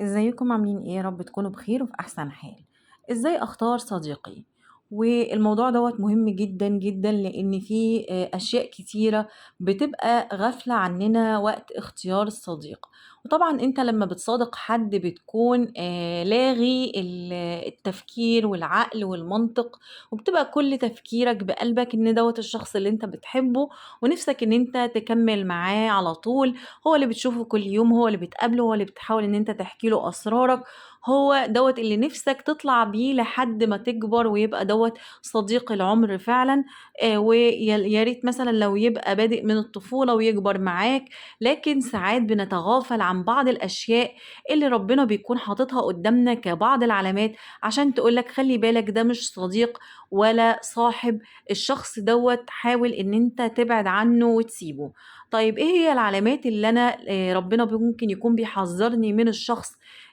ازيكم عاملين ايه؟ يا رب تكونوا بخير وفي احسن حال. ازاي اختار صديقي؟ والموضوع دوت مهم جدا جدا، لان في اشياء كتيرة بتبقى غافلة عننا وقت اختيار الصديق. وطبعا انت لما بتصادق حد بتكون لاغي التفكير والعقل والمنطق، وبتبقى كل تفكيرك بقلبك ان دوت الشخص اللي انت بتحبه ونفسك ان انت تكمل معاه على طول، هو اللي بتشوفه كل يوم، هو اللي بتقابله، هو اللي بتحاول ان انت تحكي له اسرارك، هو دوت اللي نفسك تطلع بيه لحد ما تكبر ويبقى دوت صديق العمر فعلا. ويا ريت مثلا لو يبقى بادئ من الطفولة ويكبر معاك. لكن ساعات بنتغافل عن بعض الأشياء اللي ربنا بيكون حاططها قدامنا كبعض العلامات عشان تقولك خلي بالك ده مش صديق ولا صاحب، الشخص دوت حاول ان انت تبعد عنه وتسيبه. طيب ايه هي العلامات اللي انا ربنا ممكن يكون بيحذرني من الشخص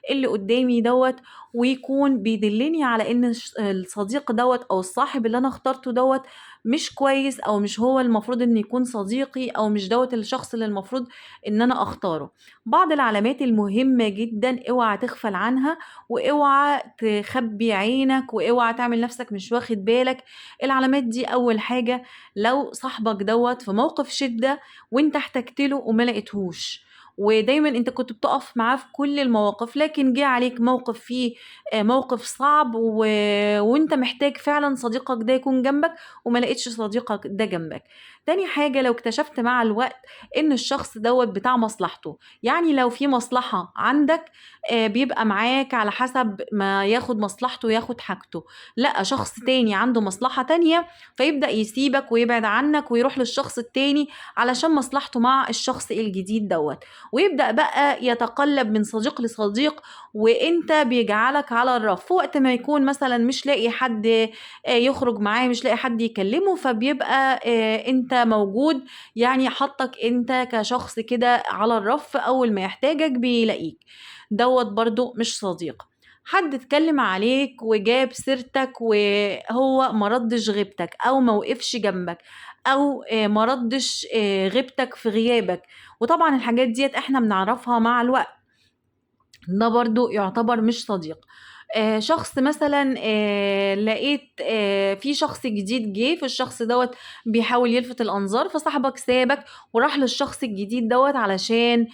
اللي قدامي دوت، ويكون بيدلني على ان الصديق دوت او الصاحب اللي انا اخترته دوت مش كويس، او مش هو المفروض ان يكون صديقي، او مش دوت الشخص اللي المفروض ان انا اختاره. بعض العلامات المهمة جدا اوعى تغفل عنها، واوعى تخبي عينك، واوعى تعمل نفسك مش واخد بالك. العلامات دي اول حاجة، لو صاحبك دوت في موقف شدة وانت احتجت له وما لقيتهوش، ودايما انت كنت بتقف معاه في كل المواقف، لكن جه عليك موقف فيه موقف صعب وانت محتاج فعلا صديقك ده يكون جنبك وما لقيتش صديقك ده جنبك. تاني حاجة، لو اكتشفت مع الوقت ان الشخص دوت بتاع مصلحته، يعني لو في مصلحة عندك بيبقى معاك على حسب ما ياخد مصلحته وياخد حاجته، لا شخص تاني عنده مصلحة تانية فيبدأ يسيبك ويبعد عنك ويروح للشخص التاني علشان مصلحته مع الشخص الجديد دوت، ويبدأ بقى يتقلب من صديق لصديق، وانت بيجعلك على الرف وقت ما يكون مثلا مش لاقي حد يخرج معاه، مش لاقي حد يكلمه، فبيبقى انت موجود، يعني حطك انت كشخص كده على الرف، اول ما يحتاجك بيلاقيك. دوت برضو مش صديق. حد اتكلم عليك وجاب سيرتك وهو ما ردش غيبتك، او ما وقفش جنبك، او ما ردش غيبتك في غيابك، وطبعا الحاجات ديت احنا بنعرفها مع الوقت، ده برضو يعتبر مش صديق. شخص مثلا لقيت في شخص جديد جه، فالشخص دوت بيحاول يلفت الأنظار، فصاحبك سابك وراح للشخص الجديد دوت علشان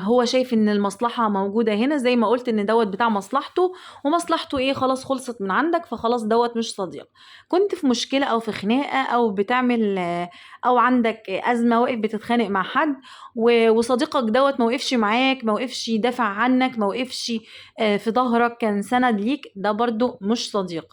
هو شايف ان المصلحة موجودة هنا، زي ما قلت ان دوت بتاع مصلحته، ومصلحته ايه خلاص خلصت من عندك، فخلاص دوت مش صديق. كنت في مشكلة او في خناقة او بتعمل او عندك أزمة، واقف بتتخانق مع حد وصديقك دوت ما وقفش معاك، ما وقفش يدافع عنك، ما وقفش في ظهرك، كان سند ليك، ده برضو مش صديق.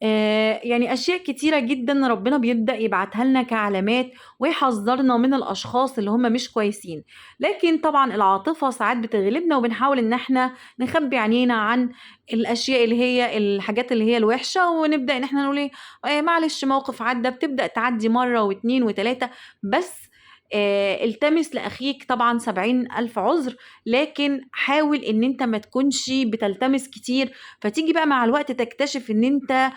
أشياء كتيرة جدا ربنا بيبدأ يبعتها لنا كعلامات ويحذرنا من الأشخاص اللي هم مش كويسين، لكن طبعا العاطفة ساعات بتغلبنا وبنحاول إن احنا نخبي عينينا عن الأشياء اللي هي الحاجات اللي هي الوحشة، ونبدأ إن احنا نقول إيه، معلش موقف عدى، بتبدأ تعدي مرة واتنين وتلاتة، بس التمس لأخيك طبعا 70,000 عذر، لكن حاول إن أنت ما تكونش بتلتمس كتير، فتيجي بقى مع الوقت تكتشف إن أنت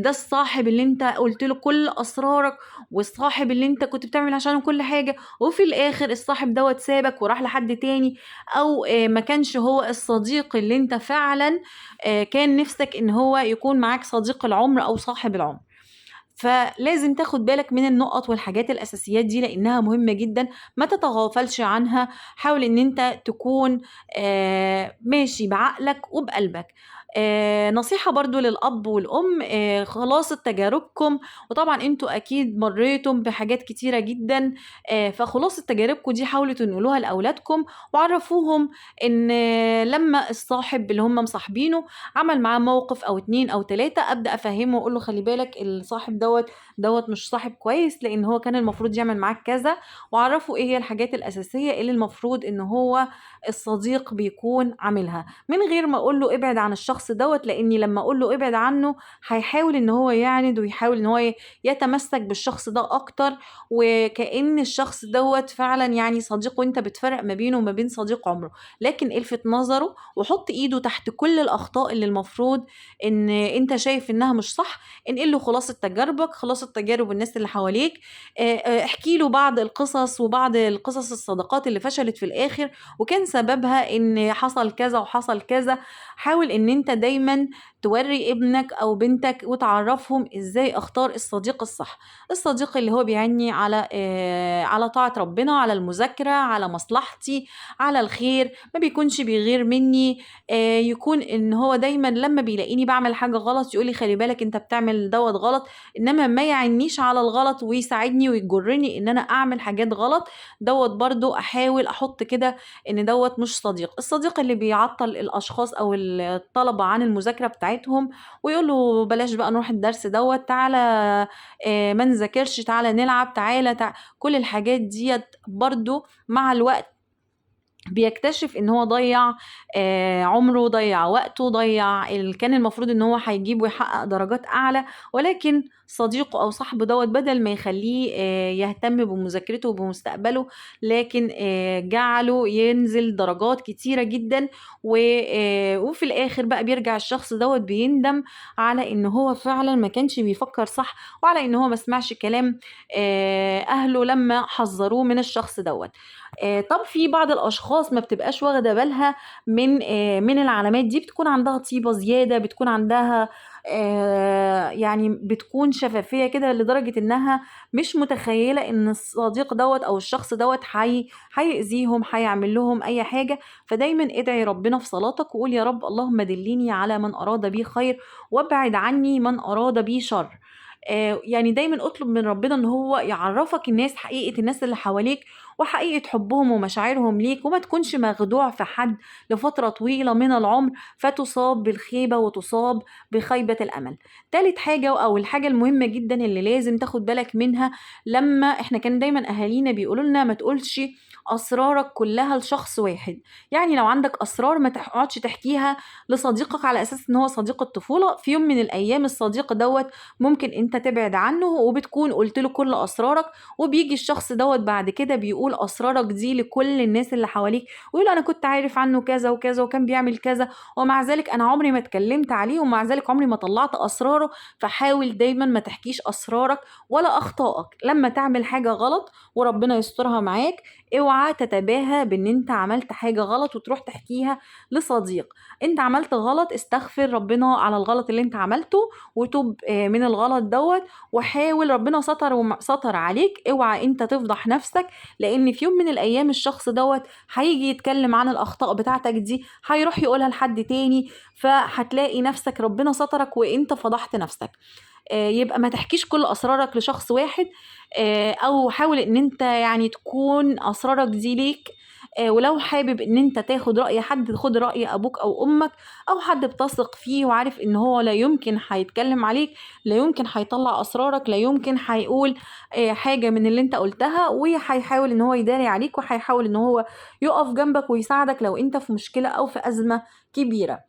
ده الصاحب اللي أنت قلت له كل أسرارك، والصاحب اللي أنت كنت بتعمل عشانه كل حاجة، وفي الآخر الصاحب دوت سابك وراح لحد تاني، أو ما كانش هو الصديق اللي أنت فعلا كان نفسك إن هو يكون معاك صديق العمر أو صاحب العمر. فلازم تاخد بالك من النقط والحاجات الأساسيات دي لأنها مهمة جدا، ما تتغافلش عنها. حاول إن أنت تكون ماشي بعقلك وبقلبك. نصيحة برضو للأب والأم، خلاصة تجاربكم، وطبعا انتوا أكيد مريتم بحاجات كتيرة جدا، فخلاصة تجاربكم دي حاولوا تنقلوها لأولادكم، وعرفوهم إن لما الصاحب اللي هم مصاحبينه عمل معاه موقف أو 2 أو 3، أبدأ أفهمه وأقول له خلي بالك الصاحب دوت مش صاحب كويس، لأن هو كان المفروض يعمل معاك كذا، وعرفوا إيه هي الحاجات الأساسية اللي المفروض إن هو الصديق بيكون عاملها، من غير ما أقول له ابعد عن الشخص دوت، لأني لما أقول له ابعد عنه هيحاول إن هو يعند ويحاول إن هو يتمسك بالشخص ده أكتر، وكأن الشخص دوت فعلا صديق، وإنت بتفرق ما بينه وما بين صديق عمره. لكن الفت نظره وحط إيده تحت كل الأخطاء اللي المفروض إن إنت شايف إنها مش صح، انقل له خلاصة تجاربك، خلاصة تجارب الناس اللي حواليك، احكي له بعض القصص وبعض القصص الصداقات اللي فشلت في الآخر وكان سببها إن حصل كذا وحصل كذا. حاول إن أنت دايمًا تورّي ابنك أو بنتك وتعرّفهم إزاي أختار الصديق الصح، الصديق اللي هو بيعينّي على طاعة ربنا، على المذاكرة، على مصلحتي، على الخير، ما بيكونش بيغير منّي، يكون إن هو دايمًا لمّا بيلاقيني باعمل حاجة غلط يقول لي خلي بالك أنت بتعمل دوّة غلط، إنما ما يعينّيش على الغلط ويساعدني ويجرني إن أنا أعمل حاجات غلط، دوّة برضه أحاول أحط كده إن دوّة مش صديق. الصديق اللي بيعطّل الأشخاص أو الطلبة عن المذاكرة بتاعتهم ويقول له بلاش بقى نروح الدرس دوّة، تعالَ ما نذاكرش، تعالَ نلعب، تعالَ كل الحاجات ديّة برضه مع الوقت بيكتشف إن هو ضيّع عمره، ضيّع وقته، ضيّع كان المفروض إن هو هيجيب ويحقق درجات أعلى، ولكن صديقه أو صاحبه دوّة بدل ما يخلّيه يهتم بمذاكرته وبمستقبله، لكن جعله ينزل درجات كتيرة جدًا، وفي الآخر بقى بيرجع الشخص دوّة بيندم على إن هو فعلًا ما كانش بيفكّر صح، وعلى إن هو ما سمعش كلام أهله لمّا حذّروه من الشخص دوّة. طب في بعض الأشخاص ما بتبقاش واخدة بالها من العلامات دي، بتكون عندها طيبة زيادة، بتكون عندها يعني بتكون شفافية كده لدرجة إنها مش متخيلة إن الصديق دوّة أو الشخص دوّة هيأذيهم، هيعمل لهم أي حاجة. فدايمًا ادعي ربنا في صلاتك وقول يا رب اللهم دلني على من أراد بي خير وابعد عني من أراد بي شر. يعني دايمًا اطلب من ربنا إن هو يعرّفك الناس، حقيقة الناس اللي حواليك وحقيقة حبهم ومشاعرهم ليك، وما تكونش مخدوع في حد لفترة طويلة من العمر فتصاب بالخيبة وتصاب بخيبة الأمل. تالت حاجة أو الحاجة المهمة جدًا اللي لازم تاخد بالك منها، لما إحنا كان دايمًا أهالينا بيقولوا لنا ما تقولش أسرارك كلها لشخص واحد، يعني لو عندك أسرار ما تقعدش تحكيها لصديقك على أساس إن هو صديق الطفولة، في يوم من الأيام الصديق دوّة ممكن أنت تبعد عنه وبتكون قلت له كل أسرارك، وبيجي الشخص دوّة بعد كده بيقول أسرارك دي لكل الناس اللي حواليك ويقول أنا كنت عارف عنه كذا وكذا وكان بيعمل كذا، ومع ذلك أنا عمري ما اتكلمت عليه، ومع ذلك عمري ما طلعت أسراره. فحاول دايما ما تحكيش أسرارك ولا أخطائك، لما تعمل حاجة غلط وربنا يسترها معاك اوعى تتباهى بان انت عملت حاجة غلط وتروح تحكيها لصديق. انت عملت غلط استغفر ربنا على الغلط اللي انت عملته وتوب من الغلط دوت، وحاول ربنا ستر عليك، اوعى انت تفضح نفسك، لان في يوم من الايام الشخص دوت هيجي يتكلم عن الاخطاء بتاعتك دي، هيروح يقولها لحد تاني، فهتلاقي نفسك ربنا سترك وانت فضحت نفسك. يبقى ما تحكيش كل اسرارك لشخص واحد، او حاول ان انت تكون اسرارك دي ليك، ولو حابب ان انت تاخد رأي حد خد رأي ابوك او امك او حد بتثق فيه وعارف ان هو لا يمكن هيتكلم عليك، لا يمكن هيطلع اسرارك، لا يمكن هيقول، حاجة من اللي انت قلتها، وهيحاول ان هو يداري عليك، وهيحاول ان هو يقف جنبك ويساعدك لو انت في مشكلة او في ازمة كبيرة.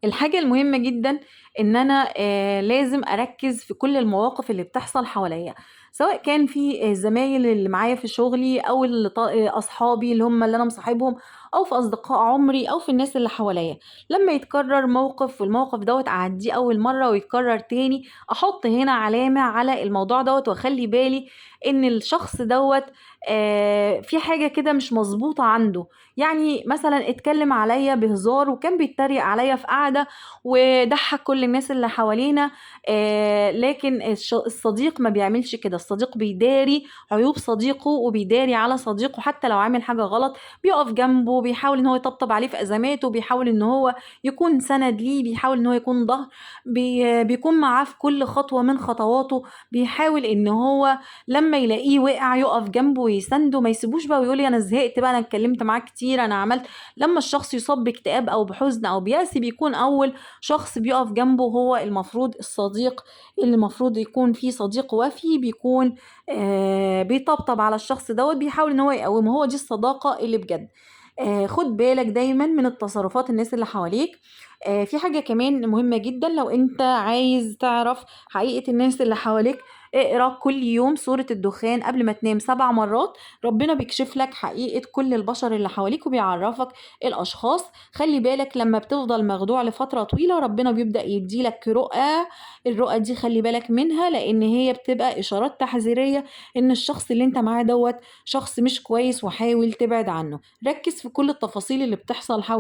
الحاجة المهمة جدا ان انا، لازم اركز في كل المواقف اللي بتحصل حواليا، سواء كان في الزمايل اللي معايا في شغلي او اصحابي اللي هم اللي انا مصاحبهم، او في اصدقاء عمري، او في الناس اللي حواليا. لما يتكرر موقف والموقف دوت اعديه اول مرة ويتكرر تاني، احط هنا علامة على الموضوع دوت، واخلي بالي ان الشخص دوت، في حاجة كده مش مظبوطة عنده. مثلا اتكلم عليا بهزار وكان بيتريق عليا في قعدة وضحك كل الناس اللي حوالينا، لكن الصديق ما بيعملش كده. الصديق بيداري عيوب صديقه وبيداري على صديقه حتى لو عامل حاجة غلط، بيقف جنبه، بيحاول ان هو يطبطب عليه في ازماته، بيحاول ان هو يكون سند ليه، بيحاول ان هو يكون ظهر، بيكون معاه في كل خطوة من خطواته، بيحاول ان هو لما يلاقيه وقع يقف جنبه ويسنده، ما يسيبوش بقى ويقول انا زهقت بقى، انا اتكلمت معاك كتير، انا عملت. لما الشخص يصاب باكتئاب او بحزن او بيأس بيكون اول شخص بيقف جنبه هو المفروض الصديق، اللي المفروض يكون فيه صديق وفي، بيكون، بيطبطب على الشخص دوت، بيحاول ان هو يقومه. هو دي الصداقة اللي بجد. خد بالك دايما من التصرفات الناس اللي حواليك. في حاجة كمان مهمة جدا، لو انت عايز تعرف حقيقة الناس اللي حواليك، اقرا كل يوم سورة الدخان قبل ما تنام 7 مرات، ربنا بيكشف لك حقيقة كل البشر اللي حواليك وبيعرفك الأشخاص. خلي بالك لما بتفضل مخدوع لفترة طويلة ربنا بيبدأ يديلك رؤى، الرؤى دي خلي بالك منها لأن هي بتبقى إشارات تحذيرية إن الشخص اللي انت معاه دوت شخص مش كويس، وحاول تبعد عنه. ركز في كل التفاصيل اللي بتحصل حواليك.